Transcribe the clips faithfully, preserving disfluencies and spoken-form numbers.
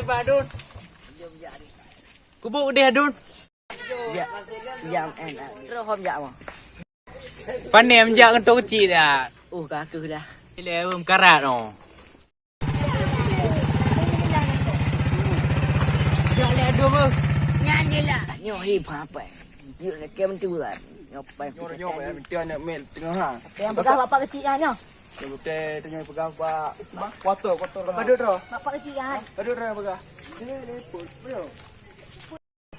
Bah, Dun. Kubu deh, Dun. Jak. Jak, eh, nak. Terus hom jak, Mak. Pané jak ngon tok keuchik dah. Oh, ka keuh lah. Ilée meukarat noh. Jak lé dum. Nyan je lah. Nyoe hi papa. Yuk nak kem tu kan. Nyoe pai. Nyoe nyoe pai minta nak mel tengah ha. Yang pegang bapak kecil kan nyoe. Betul tu nyoe pegang bak kuarter kuarter. Padut dah. Bapak kecil kan. Padut dah pegang. Ni ni pun.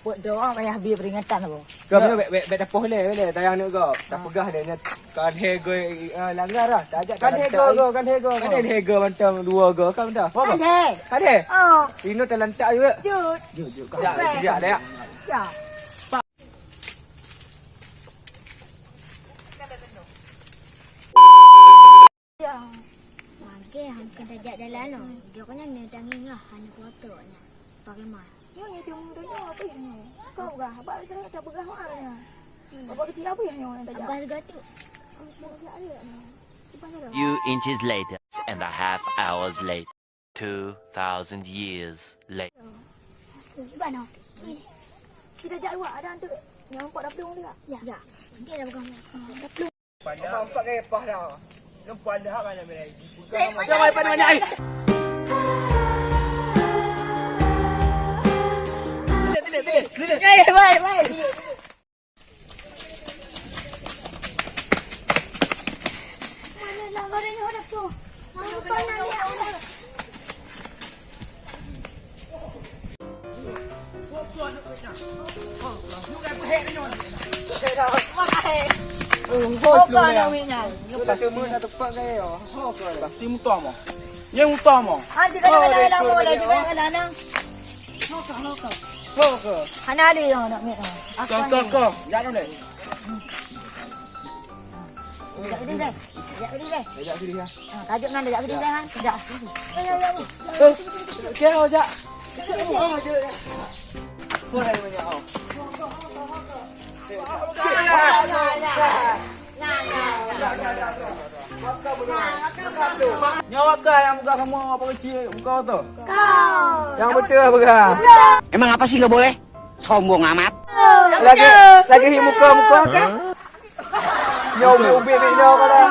Buat doang payah bie peringatan apa? Kau ni bek bek bek dapoh le le tayang ni kau. Dah peugah le nyan. Kan hego langgar lah. Tak ajak kan hego go kan hego. Kan hego mantong dua go kan dah. Apa? Kan he. Kan he. Oh. Ino terlantak juga. Jut. Jut jut. Kau. Ya, ya, ya. Ya. Yang mageh han keuh tajak dalam nyoe. Jok nyan nyoe tangieng lah, hana kuatok nyan. Pakai mah. Nyoe nyoe tiung tu nyoe apa nyoe? Kau peugah, abang saya tak peugah hal nyoe. Apa kecil apa nyoe yang tajak? Abang juga tu. Few inches later and a half hours later. Two thousand years later. Iban oh. Kita jak luar ada tu. Yang empat dah belum dia. Ya. Ya. Dia dah pegang. Dah belum. Nampak gaya pah dah. Nampak dah kan nak main. Jangan pandang banyak ai. Tilik, tilik, tilik, tilik. Eh, baik, baik. Mana nak goreng orang tu? Apa nak lihat? Ho ka na wit nyan. Pasti muto mo. Nyang muto mo. Ha, jika ada dalam boleh juga dalam. Ho ka, ho ka. Ho ka. Hana ada yang nak mit. Ka, ka, ka. Jangan deh. Jak beri deh. Jak beri deh. Jak beri ya. Ha, kajuk nan jak beri deh han. Jak. Ya, ya, ya. Eh, kira jak. Boleh banyak oh. Nyawa kah yang buka kamu apa kecil buka tu? Kau. Yang betul apa kah? Emang apa sih nggak boleh? Sombong amat. Lagi lagi hi muka muka kan? Nyoe ubit-ubit nyoe kalau.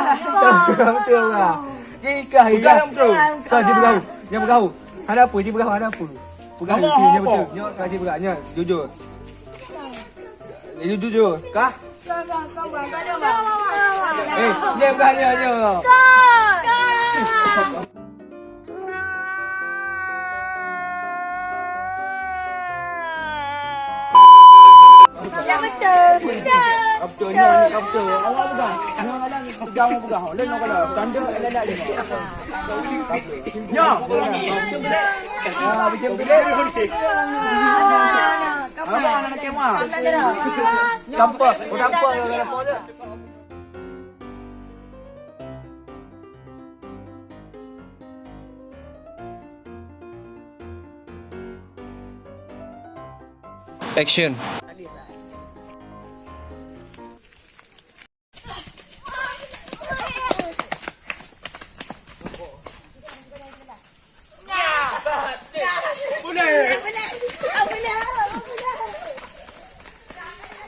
Betul lah. Jika iya. Kau ji berau. Yang berau. Ada apa? Ji berau ada apa? Pegang isi nyoe betul. Nyoe kau ji berau nyoe jujur. Jujur jujur. Kah? Eh, dia berani aja. Yang betul. Betul. Betul. Betul. Awak pegang. Nyoe kadang pegang, awak pegang. Lain awak kadang. Tanda elak-elak je. Nyoe. Ah, macam bilik. Abang nak kemah. Gampang. Gampang. Action.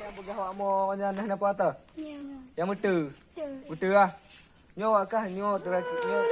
Yang peugah awak mo nyan nah napa ata? Ya. Yang betul. Betul. Betul lah. Nyoe awak kah nyoe terakhir nyoe.